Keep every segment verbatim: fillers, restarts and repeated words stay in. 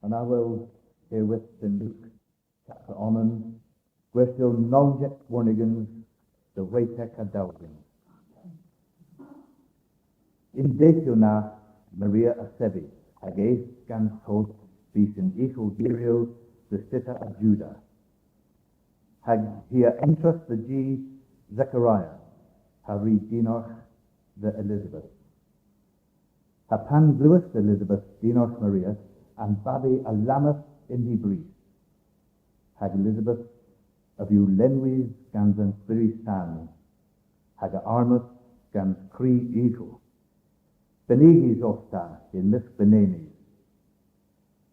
An aweyl herwydh Sen Luk, chaptra onan, gwersyow nownsek warn ugens dhe hwetek ha dew ugens. Y'n dydhyow na Maria a sevi, hag eth gans tos bys yn ughel diryow dhe sita a Juda. Hag hi a entras dhe ji Zakaria, ha ri dynnargh dhe Elisabeth. Ha pan glewas Elisabeth dynnargh Maria, an babi a lammas yn hy brys. Hag Elisabeth a veu lenwys gans an Spyrys San, hag a armas gans kri ughel. Benigys os ta yn mysk benenes,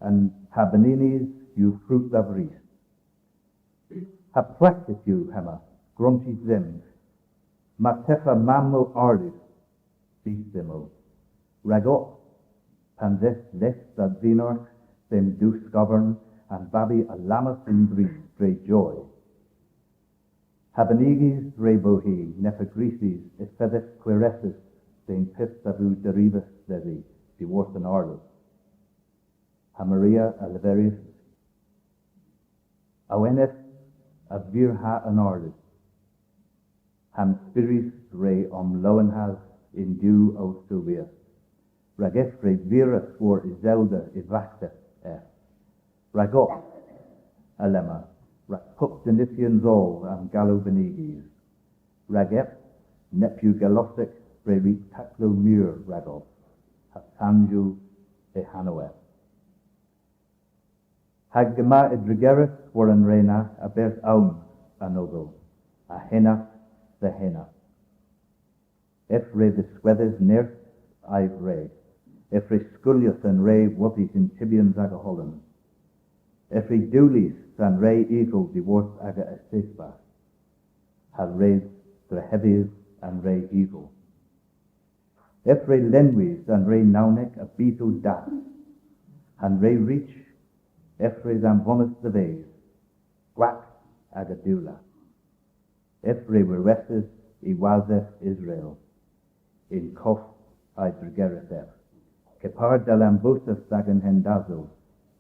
an, ha benigys yw frut dha vrys. Ha prakys yw hemma, gronchys dhymm, ma teva mammow arludh bys dhymmo. Ragos, pan dheuth leth dha dhynnargh dhe'n Dhuw Skovarn, an babi a lammas yn brys dre joy. Ha benigys re bo hi neb a grysys y fedhydh gweresys dhe'n pyth a veu derivys dhedhi dhyworth an arludh. Ha Maria a leveris, Ow enev a virha an arludh, ha'm spyrys re omlowenhas yn Duw ow Sovya. Rag ev re viras war Iselda y vaghteth ev. Ragos, alemma, rag pub denythyans oll a'm galow benigys. Rag ev, neb yw galosek re wrug taklow meur ragov, ha sanjyow y hanow ev. Hag yma y dregeredh war an re na a berth own anodho, a henaf dhe henaf. Ev re dhiskwedhas nerth a'y vre, ev re skoellyas an re wothis yn tybyans aga holan. Ev re dewlis an re ughel dhyworth aga assesva, ha re dhrehevas an re huvel. Ev re lenwis an re nownek a bys o das, ha'n re rych ev re dhanvonas dhe-ves, gwak aga diwla. Ev re weresas y wasev Israel, yn koth a'y dregeredh ev, kepar dell ambosas dh'agan hendasow,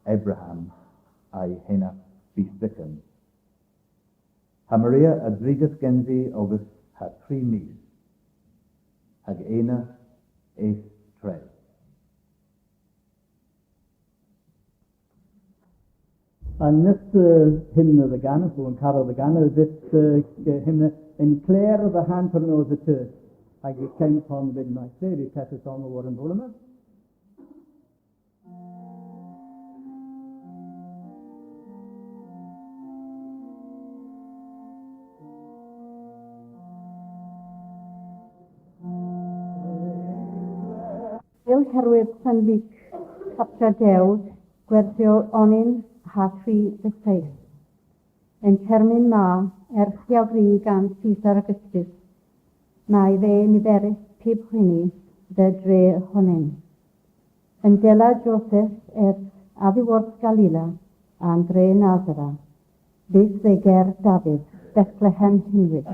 Abraham, a'y henaf bys vykken. Ha Maria a drigas gensi ogas ha tri mis, hag ena eth tre. An nessa hymna dhe gana, po an karol dhe gana, a vydh, eh, hymna Yn kler dha hanternoz y teuth, hag y kemp on bynn may tre, y tethys omma war an bolla ma. Yw herwydh Sen Luk, chaptra dew, gwersyow onan ha tri dhe seyth. Y'n termyn ma, erghi a vri gans Sisar Augustus, may dhe niverys pub huni dhe dre y honan. Yndella Josef eth a-dhyworth Galila, an dre Nasara, bys dhe ger Davydh, Bethlehem henwys.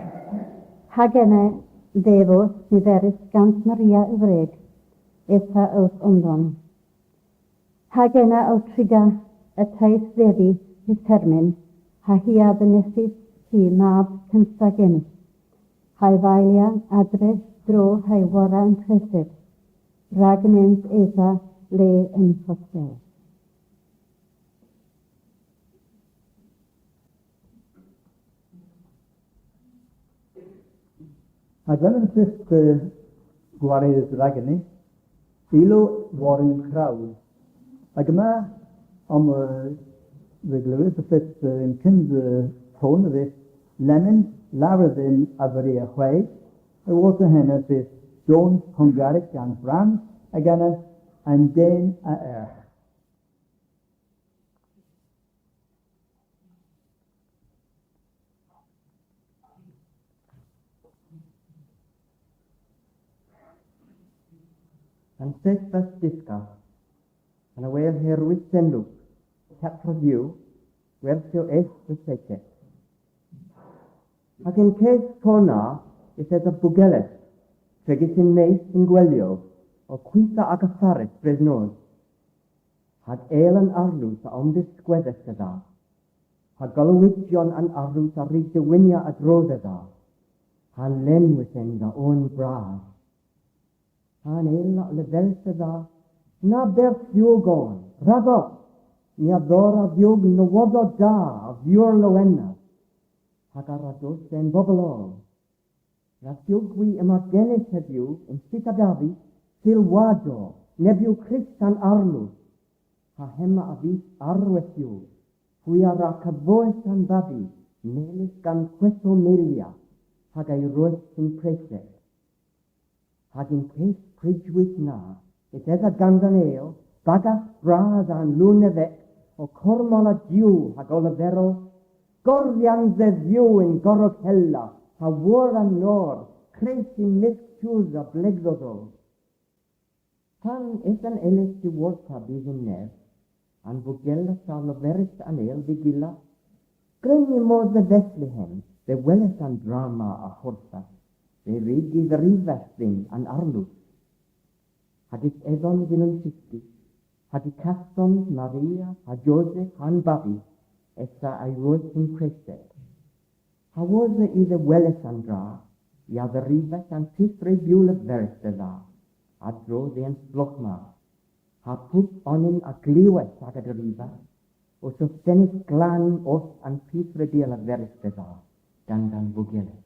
Hag ena dhe vos niverys gans Maria y wreg, esa owth omdhon. Hag ena ow triga y teuth dhedhi hy thermyn, ha hi a dhynysis hy mab kynsa genys, ha'y vaylya a-dro ha'y worra yn tresedh, rag nyns esa le y'n hostel. Ha gans an fest, eh, gwareydh ragon ni, ilow war an krows. Hag yma, omma, eh, dhe glewes y fest, eh, yn kynsa ton, dhe lemmyn, lavar dhymm a Varia hweg, a-wosa henna y fest John Hongarek gans Frans, hag ena an den a ergh. An fest a dhiskar, an aweyl herwydh Sen Luk, chaptra dew, gwersyow eth dhe seytek. Hag y'n keth ton na, yth esa bugelles, tregys yn-mes yn gwelyow, ow kwitha aga fares dres nos. Hag el an arloes a omdhiskwedhas dhedha, ha golowegyon an arloes a wrug diwynya a-dro dhedha, ha lenwys en dhe own bras. Ha'n el a leveris dhedha, Na berth dhiowgh on, ragov, ni a dhora dhiowgh nowodhow da a veur lowenna, hag a wra dos dhe'n bobel oll. Rag dhiowgh hwi yma genys hedhyw yn sita Davydh, Sylwador, neb yw Krist an Arloes. Ha hemma a vydh arwodh dhywgh, hwi a wra kavos an babi, melys gans hwedhel melya, hag a'y ros yn presep. Hag y'n keth prysweyth na, yth esa gans an el, bagas bras a'n lu nevek, ow kormola Duw hag ow leverel, Gordhyans dhe Dhuw yn gorrogh hella, ha war an nor, kres yn mysk tus a blegsow. Pan eth an eledh dhiworta bys yn nev, an vugeledh a leveris an el dh'y gila, Gwren ni mos dhe Bethlehem, dhe weles an dra ma a horfas, dhe wrug y dherivas dhyn an Arloes. Hag yth eson dhyn ow tyski, hag y kastons Maria ha Josef ha'n babi, esa a'y ros yn presep. Ha wosa i dhe weles an dra, i a dherivas an pyth re beu leverys dhedha, a-dro dhe'n flogh ma. Ha pub onan a glewas hag a deriva, ow sostenna glan orth an pyth re beu leverys dhedha, gans an vugeledh.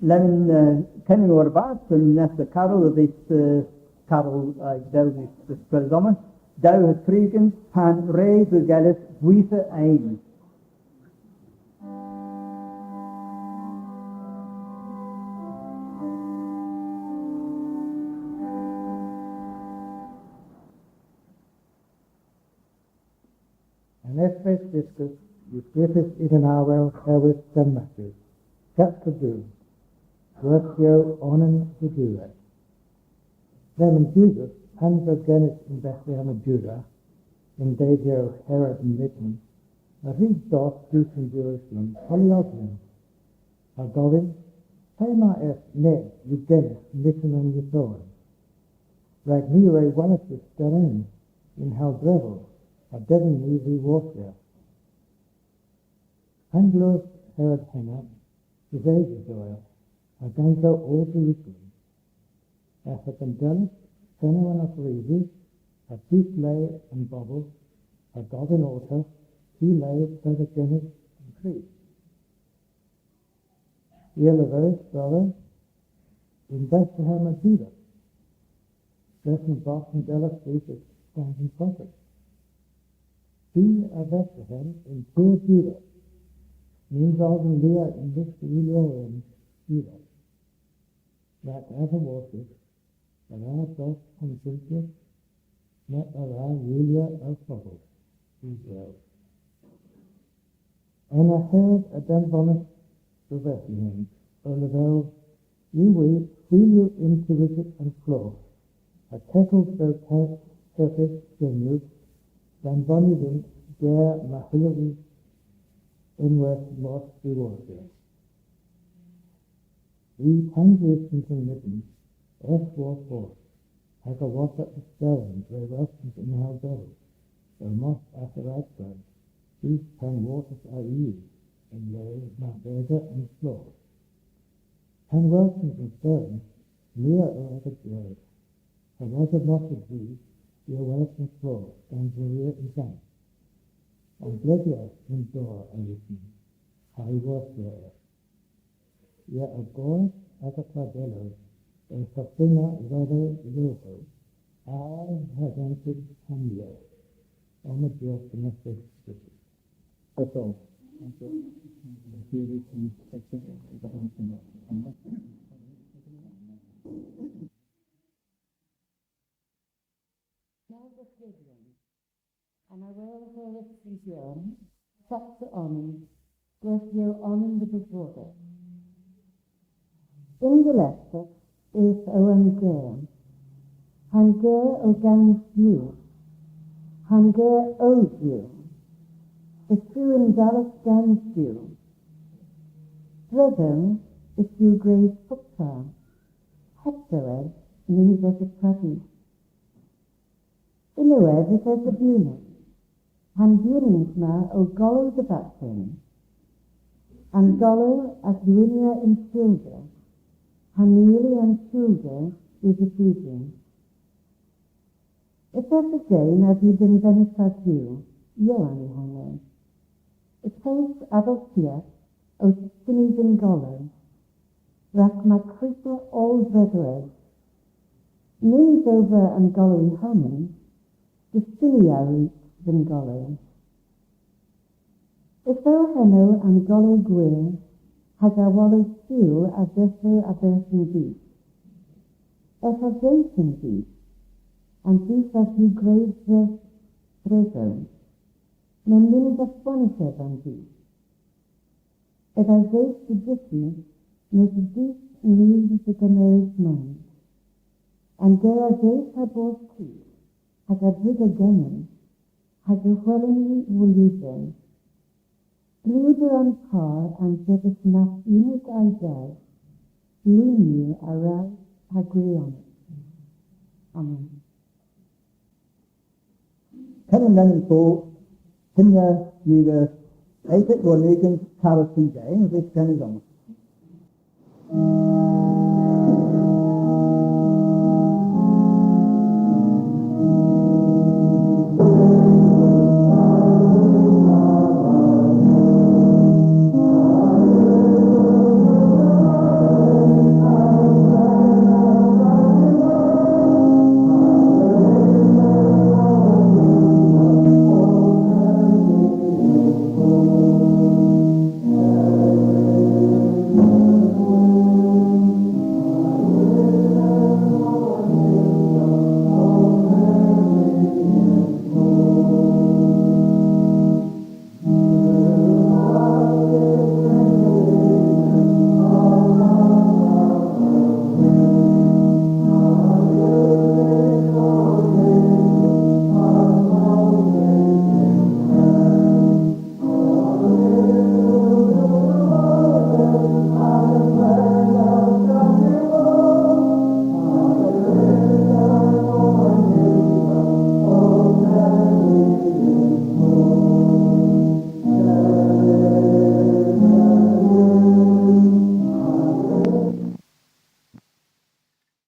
Lemmyn, eh, kenyn warbarth, y'n nessa karol, a vydh, eh, karol, eh, dewis dhe Skrewsoma. Dew ha tri ugens, Pan re vugeledh gwitha eyn. An efeydh dyskys yw gwithys yn an awel herwydh Sen Matthew. Chapter dew. Gwerthyow onan dhe Juda. Lemmyn Jesus, pan veu genys yn Bethlehem a Juda, yn dedhyow Herod an Myttin, a ri dos dus yn Jerusalem, kolliogyon, ha govyn, Ple'ma eth neb yw genys yn myttin an Yethowan? Rag ni re welas ev deren yn howldrevel, ha devyn ni dh'y worthya. Pan glewas Herod henna, yth es y dhoy, ha ganso oll Jerusalem. Eth ha gendyllas, fenow an oferysi, ha tus le an bobel, ha govyn orta, py le fedha genys an Krist. I a leveris, brother, yn Bethlehem a Juda, drefen bos gendyllas dhis gans an profet. Hi a Bethlehem yn pur Juda, nyns os an lia yn mysk y loryon Juda. Rag ev a worthis, a wra dos konsultya, neb a wra rulya an bobel Israel. Ena Herod a dhanvonas dhe Bethlehem, ow leverel, Yw, hwi yw yn tiwysyk an flogh, ha kegels dhe keth-, kethys genev, dhanvona dhyn ger may hyllowgh hwi ynwedh mos dh'y worthya. Hi, pan glewas an myttin, eth war fordh, hag a wodhva esteren dre welsyans an howldrevel, ow mos a'th aradra, bys pan worthas a yw, yn le may vesa an flogh. Pan welsyans an esteren, Maria a wra gerdhes, ha wosa mos a-ji, i a welas an flogh, gans Maria yn-dann. Omblydhya y'n dor a wrug, ha'y worthya ev. I a gorras aga pladellow, ow sostenna ragov, a, ha gans hamyeth. Omma diolch dhe Nestor. That's all. An Aweyl Herwydh Sion, chapter onan, gwerthyow onan dhe bedhwordhek. Yn dallethvos eth o an ger, ha'n ger o gans Duw, ha'n ger o Duw, yth yw yndallys gans Duw. Dres own yth yw gwrys puptra. Heb dewes, nyns esa travyth. Ynwedh yth esa bewnans. Ha'n bewnans ma o golow dhe vatrin. An golow a dhiwinya yn sylder. Ha ny ylli an sylder y dhifudhi. Yth esa den a veu denvenys a Dhuw, Jowan y hanow. Yth es avel tiek ow tistynni dhe'n golow, rag ma krissa oll dredhoweth. Nyns o veu an golow y honan, tistynni a wrug dhe'n golow. Yth o henna an golow gwir, hag a wolow sul a dheffo a-berth y'n dus. Ev a geus y'n dus, an dus a veu gwrys dres dredho. Mes nyns aswonnas ev an dus. Ev a geus dhe dyghi, mes y'n dus nyns a gemeras mann. An ger a geus ha bos kudh, hag a driga genen, hag y hwelyn ni wolusys. Gluder a'n par a'n jeves nab unnik a'y das, lun yw a ras ha gwirionedh. Amen. Penn an Lenyn Fo, hymna yw dhe Etek Warnegans, Tara King James, eus penn y'n